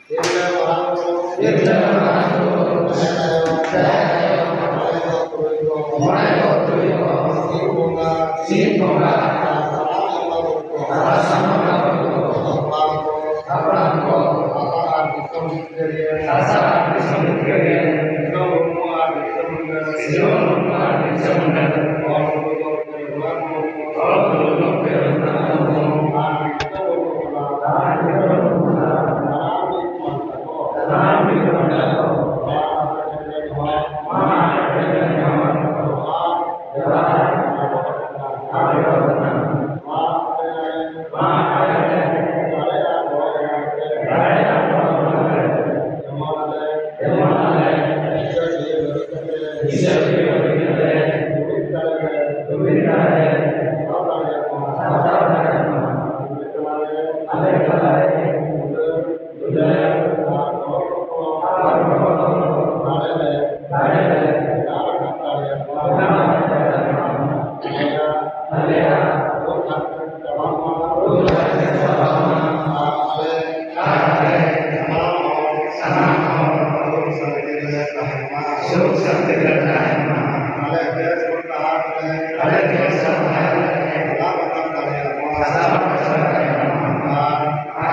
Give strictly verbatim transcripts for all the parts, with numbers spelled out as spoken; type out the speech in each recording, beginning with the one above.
ᱛᱤᱨᱞᱟᱹ ᱢᱟᱨᱟᱝ ᱵᱩᱨᱩ, ᱛᱤᱨᱞᱟᱹ ᱢᱟᱨᱟᱝ ᱵᱩᱨᱩ, ᱡᱟᱦᱮᱨ ᱟᱭᱳ, ᱡᱟᱦᱮᱨ ᱟᱭᱳ, ᱢᱚᱬᱮ ᱠᱚ ᱛᱩᱨᱩᱭ ᱠᱚ, ᱢᱚᱬᱮ ᱠᱚ ᱛᱩᱨᱩᱭ ᱠᱚ, ᱥᱤᱢ ᱵᱚᱸᱜᱟ, ᱥᱤᱢ ᱵᱚᱸᱜᱟ, ᱟᱨ ᱥᱟᱱᱟᱢ ᱵᱚᱸᱜᱟ ᱵᱩᱨᱩ ᱠᱚ, ᱟᱨ ᱥᱟᱱᱟᱢ ᱵᱚᱸᱜᱟ ᱵᱩᱨᱩ ᱠᱚ, ᱦᱟᱯᱲᱟᱢ ᱠᱚ, ᱦᱟᱯᱲᱟᱢ ᱠᱚ, ᱦᱟᱥᱟ ᱟᱨ ᱫᱤᱥᱚᱢ ᱡᱤᱛᱠᱟᱹᱨᱤᱭᱟᱹ, ᱦᱟᱥᱟ ᱟᱨ ᱫᱤᱥᱚᱢ ᱡᱤᱛᱠᱟᱹᱨᱤᱭᱟᱹ, ᱥᱤᱫᱩ ᱢᱩᱨᱢᱩ ᱟᱨ ᱵᱤᱨᱥᱟ ᱢᱩᱱᱰᱟ, ᱥᱤᱫᱩ ᱢᱩᱨᱢᱩ ᱟᱨ ᱵᱤᱨᱥᱟ ᱢᱩᱱᱰᱟ, ᱦᱚᱲ ᱠᱚᱫᱚ ᱨᱚᱜᱷᱩᱱᱟᱛᱷ ᱢᱩᱨᱢᱩ, ᱦᱚᱲ ᱠᱚᱫᱚ ᱨᱚᱜᱷᱩᱱᱟᱛᱷ ᱢᱩᱨᱢᱩ, ᱟᱨ ᱵᱤᱨᱥᱟ ᱢᱩᱱᱰᱟ, ᱟᱨ ᱵᱤᱨᱥᱟ ᱢᱩᱱᱰᱟ, ᱥᱟᱱᱟᱢ ᱢᱤᱫ ᱢᱟᱱᱛᱟᱠᱚ᱾ ᱥᱟᱱᱟᱢ ᱢᱤᱫ ᱢᱟᱱᱛᱟᱠᱚ᱾ ᱢᱟ ᱟᱯᱮ ᱴᱷᱮᱱ ᱞᱮ ᱱᱮᱦᱚᱨ᱾ ᱢᱟ ᱟᱯᱮ ᱴᱷᱮᱱ ᱞᱮ ᱱᱮᱦᱚᱨ᱾ ᱡᱚᱦᱟᱨ᱾ ᱡᱚᱦᱟᱨ᱾ ᱟᱵᱚ ᱠᱟᱛᱷᱟ᱾ ᱟᱵᱚ ᱠᱟᱛᱷᱟ᱾ ᱢᱟ ᱟᱯᱮ ᱞᱮ᱾ ᱢᱟ ᱟᱯᱮ ᱞᱮ᱾ ᱫᱟᱲᱮᱭᱟᱜ ᱜᱚᱲᱚ ᱮᱢᱟ ᱯᱮ᱾ ᱫᱟᱲᱮᱭᱟᱜ ᱜᱚᱲᱚ ᱮᱢᱟ ᱯᱮ᱾ ᱡᱮᱢᱚᱱ ᱟᱞᱮ᱾ ᱡᱮᱢᱚᱱ ᱟᱞᱮ᱾ ᱦᱤᱥᱟᱹ ᱥᱩᱭᱟᱹ ᱵᱟᱹᱜᱤ ᱠᱟᱛᱮ᱾ ᱦᱤᱥᱟᱹ ᱥᱩᱭᱟᱹ ᱵᱟᱹᱜᱤ ᱠᱟᱛᱮ᱾ ᱡᱩᱢᱤᱫ ᱫᱟᱲᱮ ᱞᱮ᱾ ᱡᱩᱢᱤᱫ ᱫᱟᱲᱮ ᱞᱮ᱾ ᱥᱟᱶ ᱫᱟᱲᱮᱭᱟᱜ ᱢᱟ᱾ ᱥᱟᱶ ᱫᱟᱲᱮᱭᱟᱜ ᱢᱟ᱾ ᱟᱞᱮ ᱛᱟᱞᱟ ᱨᱮ᱾ ᱟᱞᱮ ᱛᱟᱞᱟ ᱨᱮ᱾ ᱩᱰᱟᱹᱱ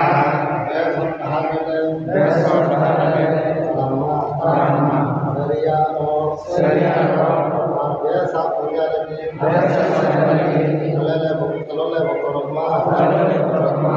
ᱟᱨ ᱵᱮᱥ ᱦᱚᱲ ᱰᱟᱦᱟᱨ ᱨᱮ ᱵᱮᱥ ᱦᱚᱲ ᱰᱟᱦᱟᱨ ᱨᱮ ᱛᱟᱲᱟᱢ ᱢᱟ᱾ ᱛᱟᱲᱟᱢ ᱢᱟ᱾ ᱥᱟᱹᱨᱤᱭᱟᱜ ᱨᱚᱲ, ᱥᱟᱹᱨᱤᱭᱟᱜ ᱨᱚᱲ, ᱟᱨ ᱵᱮᱥᱟᱜ ᱯᱟᱸᱡᱟ ᱞᱟᱹᱜᱤᱫ, ᱵᱮᱥᱟᱜ ᱯᱟᱸᱡᱟ ᱞᱟᱹᱜᱤᱫ, ᱟᱞᱮ ᱞᱮ ᱵᱚ-, ᱟᱞᱚ ᱞᱮ ᱵᱚᱛᱚᱨᱚᱜ ᱢᱟ᱾ ᱟᱞᱚ ᱞᱮ ᱵᱚᱛᱚᱨᱚᱜ ᱢᱟ᱾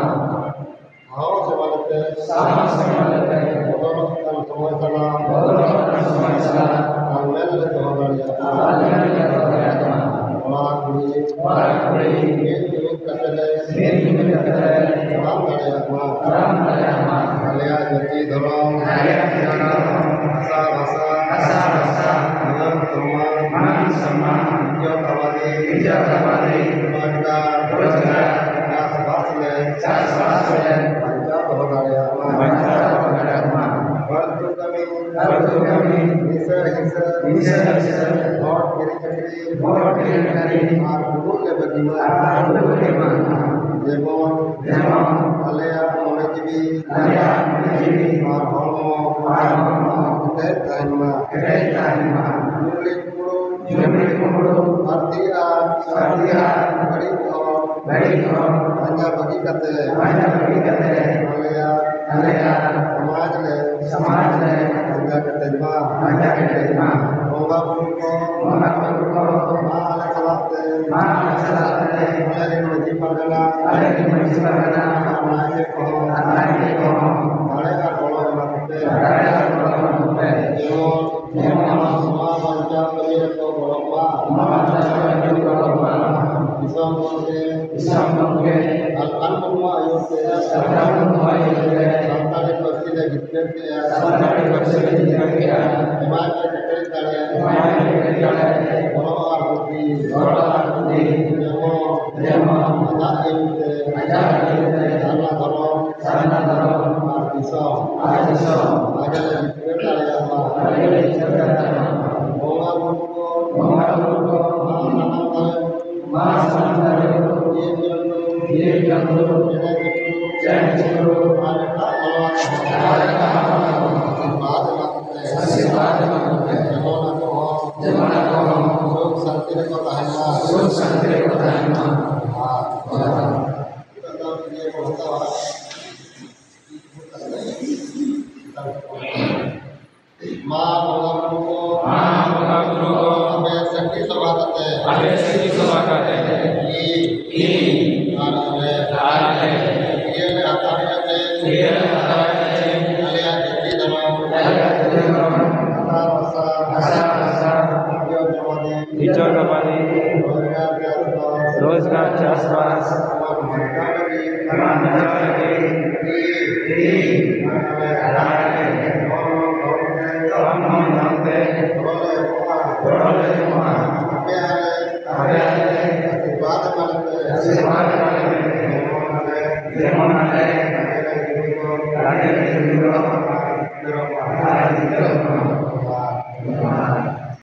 ᱥᱟᱦᱚᱥ ᱮᱢᱟᱞᱮ ᱯᱮ᱾ ᱥᱟᱦᱚᱥ ᱮᱢᱟᱞᱮ ᱯᱮ᱾ ᱵᱚᱫᱚᱞᱚᱜ ᱠᱟᱱ ᱥᱚᱢᱚᱭ ᱥᱟᱞᱟᱜ, ᱵᱚᱫᱚᱞᱚᱜ ᱠᱟᱱ ᱥᱚᱢᱚᱭ ᱥᱟᱞᱟᱜ, ᱛᱟᱞᱢᱮᱞ ᱞᱮ ᱫᱚᱦᱚ ᱫᱟᱲᱮᱭᱟᱜ ᱢᱟ᱾ ᱛᱟᱞᱢᱮᱞ ᱞᱮ ᱫᱚᱦᱚ ᱫᱟᱲᱮᱭᱟᱜ ᱢᱟ᱾ ᱠᱚᱲᱟ ᱠᱩᱲᱤ, ᱠᱚᱲᱟ ᱠᱩᱲᱤ, ᱢᱤᱫ ᱡᱩᱢᱤᱫ ᱠᱟᱛᱮ ᱞᱮ ᱢᱤᱫ ᱡᱩᱢᱤᱫ ᱠᱟᱛᱮ ᱞᱮ ᱛᱟᱲᱟᱢ ᱫᱟᱲᱮᱭᱟᱜ ᱢᱟ᱾ ᱛᱟᱲᱟᱢ ᱫᱟᱲᱮᱭᱟᱜ ᱢᱟ᱾ ᱟᱞᱮᱭᱟᱜ ᱡᱟᱹᱛᱤ ᱫᱷᱚᱨᱚᱢ, ᱟᱞᱮᱭᱟᱜ ᱡᱟᱹᱛᱤ ᱫᱷᱚᱨᱚᱢ, ᱵᱷᱟᱥᱟ ᱵᱷᱟᱥᱟ, ᱵᱷᱟᱥᱟ ᱵᱷᱟᱥᱟ, ᱢᱟᱹᱱ ᱥᱚᱢᱢᱟᱱ, ᱢᱟᱹᱱ ᱥᱚᱢᱢᱟᱱ, ᱤᱡᱽᱡᱚᱛ ᱟᱵᱟᱫᱤ, ᱤᱡᱽᱡᱚᱛ ᱟᱵᱟᱫᱤ, ᱨᱳᱡᱽᱜᱟᱨ, ᱨᱳᱡᱽᱜᱟᱨ, ᱪᱟᱥᱵᱟᱥ ᱞᱮ, ᱪᱟᱥᱵᱟᱥ ᱞᱮ, ᱵᱟᱧᱪᱟᱣ ᱫᱚᱦᱚ ᱫᱟᱲᱮᱭᱟᱜ ᱢᱟ᱾ ᱵᱟᱧᱪᱟᱣ ᱫᱚᱦᱚ ᱫᱟᱲᱮᱭᱟᱜ ᱢᱟ᱾ ᱯᱷᱟᱞᱛᱩ ᱠᱟᱹᱢᱤ, ᱯᱷᱟᱞᱛᱩ ᱠᱟᱹᱢᱤ, ᱱᱤᱥᱟᱹ ᱦᱤᱸᱥᱟᱹ, ᱱᱤᱥᱟᱹ ᱦᱤᱸᱥᱟᱹ, ᱦᱚᱲ ᱠᱤᱨᱤᱧ ᱟᱹᱠᱷᱨᱤᱧ, ᱦᱚᱲ ᱠᱤᱨᱤᱧ ᱟᱹᱠᱷᱨᱤᱧ, ᱟᱨ ᱵᱩᱞᱩᱜ ᱞᱮ ᱵᱟᱹᱜᱤ ᱢᱟ᱾ ᱟᱨ ᱵᱩᱞᱩᱜ ᱞᱮ ᱵᱟᱹᱜᱤ ᱢᱟ᱾ ᱡᱮᱢᱚᱱ, ᱡᱮᱢᱚᱱ, ᱟᱞᱮᱭᱟᱜ ᱢᱚᱱᱮ ᱡᱤᱣᱤ, ᱟᱞᱮᱭᱟᱜ ᱢᱚᱱᱮ ᱡᱤᱣᱤ, ᱥᱟᱹᱛᱤᱜᱼᱟ, ᱥᱟᱹᱛᱤᱜᱼᱟ, ᱵᱟᱹᱲᱤᱡ ᱦᱚᱲ, ᱵᱟᱹᱲᱤᱡ ᱦᱚᱲ, ᱯᱟᱸᱡᱟ ᱵᱟᱹᱜᱤ ᱠᱟᱛᱮ, ᱯᱟᱸᱡᱟ ᱵᱟᱹᱜᱤ ᱠᱟᱛᱮ, ᱟᱞᱮᱭᱟᱜ, ᱟᱞᱮᱭᱟᱜ, ᱥᱚᱢᱟᱡᱽ ᱞᱮ, ᱥᱚᱢᱟᱡᱽ ᱞᱮ, ᱯᱟᱸᱡᱟ ᱠᱟᱛᱮ ᱢᱟ, ᱯᱟᱸᱡᱟ ᱠᱟᱛᱮ ᱢᱟ, ᱵᱚᱸᱜᱟ ᱵᱩᱨᱩ ᱠᱚ, ᱵᱚᱸᱜᱟ ᱵᱩᱨᱩ ᱠᱚ, ᱢᱟ ᱟᱞᱮ ᱥᱟᱞᱟᱜ ᱛᱮ, ᱢᱟ ᱟᱞᱮ ᱥᱟᱞᱟᱜ ᱛᱮ, ᱟᱞᱮ ᱨᱮᱱ ᱢᱟᱹᱡᱷᱤ ᱯᱟᱨᱜᱟᱱᱟ, ᱟᱞᱮ ᱨᱮᱱ ᱢᱟᱹᱡᱷᱤ ᱯᱟᱨᱜᱟᱱᱟ, ᱟᱨ ᱱᱟᱭᱠᱮ ᱠᱚᱦᱚᱸ, ᱟᱨ ᱱᱟᱭᱠᱮ ᱠᱚᱦᱚᱸ, ᱫᱟᱲᱮ ᱟᱨ ᱜᱚᱲᱚ ᱮᱢᱟ ᱠᱚᱯᱮ, ᱫᱟᱲᱮ ᱟᱨ ᱜᱚᱲᱚ ᱮᱢᱟ ᱠᱚᱯᱮ, ᱡᱮᱢᱚᱱ ᱱᱚᱣᱟ ᱵᱟᱧᱪᱟᱣ ᱠᱟᱹᱢᱤ ᱨᱮᱠᱚ ᱜᱚᱲᱚᱜ ᱢᱟ᱾ ᱫᱤᱥᱚᱢ ᱜᱚᱢᱠᱮ ᱥᱟᱞᱠᱷᱟᱱ ᱢᱩᱨᱢᱩᱣᱟᱜ ᱟᱹᱭᱩᱨ ᱛᱮ ᱥᱟᱱᱛᱟᱲᱤ ᱯᱟᱹᱨᱥᱤ ᱞᱮ ᱡᱤᱛᱠᱟᱹᱨ ᱠᱮᱜᱼᱟ᱾ ᱥᱟᱱᱛᱟᱲᱤ ᱯᱟᱹᱨᱥᱤ ᱞᱮ ᱡᱤᱛᱠᱟᱹᱨ ᱠᱮᱜᱼᱟ᱾ ᱮᱢᱟᱭ ᱯᱮ ᱠᱮᱴᱮᱡ ᱫᱟᱲᱮ, ᱮᱢᱟᱭ ᱯᱮ ᱠᱮᱴᱮᱡ ᱫᱟᱲᱮ, ᱜᱚᱲᱚ ᱟᱨ ᱵᱩᱫᱷᱤ, ᱜᱚᱲᱚ ᱟᱨ ᱵᱩᱫᱷᱤ, ᱡᱮᱢᱚᱱ, ᱡᱮᱢᱚᱱ ᱟᱡᱟᱜ ᱟᱹᱭᱩᱨ ᱛᱮ, ᱟᱡᱟᱜ ᱟᱹᱭᱩᱨ ᱛᱮ, ᱥᱟᱨᱱᱟ ᱫᱷᱚᱨᱚᱢ, ᱥᱟᱨᱱᱟ ᱫᱷᱚᱨᱚᱢ, ᱟᱨ ᱫᱤᱥᱚᱢ, ᱟᱨ ᱫᱤᱥᱚᱢ, ᱟᱡᱟᱜ ᱵᱚᱸᱜᱟ ᱵᱩᱨᱩ ᱠᱚ, ᱵᱚᱸᱜᱟ ᱵᱩᱨᱩ ᱠᱚ, ᱢᱟ ᱥᱟᱱᱟᱢ ᱫᱟᱲᱮ, ᱢᱟ ᱥᱟᱱᱟᱢ ᱫᱟᱲᱮ, ᱡᱤᱵᱽ ᱡᱚᱱᱛᱩ, ᱡᱤᱵᱽ ᱡᱚᱱᱛᱩ, ᱪᱮᱬᱮ ᱪᱤᱯᱨᱩ, ᱪᱮᱬᱮ ᱪᱤᱯᱨᱩ, ᱟᱨ ᱮᱴᱟᱜ ᱢᱟᱱᱣᱟ ᱠᱚ, ᱟᱨ ᱮᱴᱟᱜ ᱢᱟᱱᱣᱟ ᱠᱚ, ᱟᱥᱤᱨᱵᱟᱫᱽ ᱮᱢᱟ ᱠᱚᱯᱮ, ᱟᱥᱤᱨᱵᱟᱫᱽ ᱮᱢᱟ ᱠᱚᱯᱮ, ᱡᱮᱢᱚᱱ ᱟᱠᱚ ᱦᱚᱸ, ᱡᱮᱢᱚᱱ ᱟᱠᱚ ᱦᱚᱸ, ᱥᱩᱠ ᱥᱟᱱᱛᱤ ᱨᱮᱠᱚ ᱛᱟᱦᱮᱱ ᱢᱟ, ᱥᱩᱠ ᱥᱟᱱᱛᱤ ᱨᱮᱠᱚ ᱛᱟᱦᱮᱱ ᱢᱟ᱾ ᱟᱨ ᱱᱤᱛᱚᱜ ᱫᱚ ᱤᱭᱟᱹ ᱠᱚ ᱦᱟᱛᱟᱣᱟ᱾ ᱢᱟ ᱵᱚᱸᱜᱟ ᱵᱩᱨᱩ ᱠᱚ, ᱢᱟ ᱵᱚᱸᱜᱟ ᱵᱩᱨᱩ ᱠᱚ, ᱟᱯᱮ ᱥᱟᱹᱠᱷᱤ ᱥᱚᱵᱷᱟ ᱠᱟᱛᱮ, ᱟᱯᱮ ᱥᱟᱹᱠᱷᱤ ᱥᱚᱵᱷᱟ ᱠᱟᱛᱮ, ᱤᱧ, ᱤᱧ, ᱟᱨ ᱟᱞᱮ, ᱟᱨ ᱟᱞᱮ, ᱤᱭᱟᱹ ᱞᱮ ᱦᱟᱛᱟᱣ ᱠᱟᱛᱮ, ᱤᱭᱟᱹ ᱞᱮ ᱦᱟᱛᱟᱣ ᱠᱟᱛᱮ, ᱟᱞᱮᱭᱟᱜ ᱡᱟᱹᱛᱤ ᱫᱷᱚᱨᱚᱢ, ᱟᱞᱮᱭᱟᱜ ᱡᱟᱹᱛᱤ ᱫᱷᱚᱨᱚᱢ, ᱵᱷᱟᱥᱟ, ᱵᱷᱟᱥᱟ, ᱵᱷᱟᱥᱟ, ᱵᱷᱟᱥᱟ, ᱡᱚᱢᱟᱜ ᱧᱩ, ᱨᱳᱡᱽᱜᱟᱨ ᱪᱟᱥᱵᱟᱥ, ᱨᱳᱡᱽᱜᱟᱨ ᱪᱟᱥᱵᱟᱥ, ᱟᱨ ᱢᱟᱱᱡᱟ ᱞᱟᱹᱜᱤᱫ, ᱟᱨ ᱢᱟᱱᱡᱟ ᱞᱟᱹᱜᱤᱫ, ᱤᱧ, ᱟᱨ ᱟᱞᱮ, ᱟᱨ ᱟᱞᱮ, ᱫᱷᱚᱨᱚᱢ, ᱫᱷᱚᱨᱚᱢ ᱛᱮ, ᱫᱷᱚᱨᱚᱢ, ᱫᱷᱚᱨᱚᱢ ᱛᱮ, ᱜᱚᱲᱚ ᱞᱮ ᱮᱢᱚᱜᱼᱟ, ᱜᱚᱲᱚ ᱞᱮ ᱮᱢᱚᱜᱼᱟ, ᱟᱯᱮ ᱟᱞᱮ, ᱟᱯᱮ ᱟᱞᱮ, ᱟᱥᱤᱨᱵᱟᱫᱽ ᱮᱢᱟ ᱞᱮᱯᱮ, ᱟᱥᱤᱨᱵᱟᱫᱽ ᱮᱢᱟ ᱞᱮᱯᱮ, ᱡᱮᱢᱚᱱ ᱟᱞᱮ, ᱡᱮᱢᱚᱱ ᱟᱞᱮ, ᱟᱞᱮ ᱞᱮ ᱡᱩᱢᱤᱫᱚᱜ, ᱟᱞᱮ ᱞᱮ ᱡᱩᱢᱤᱫᱚᱜ,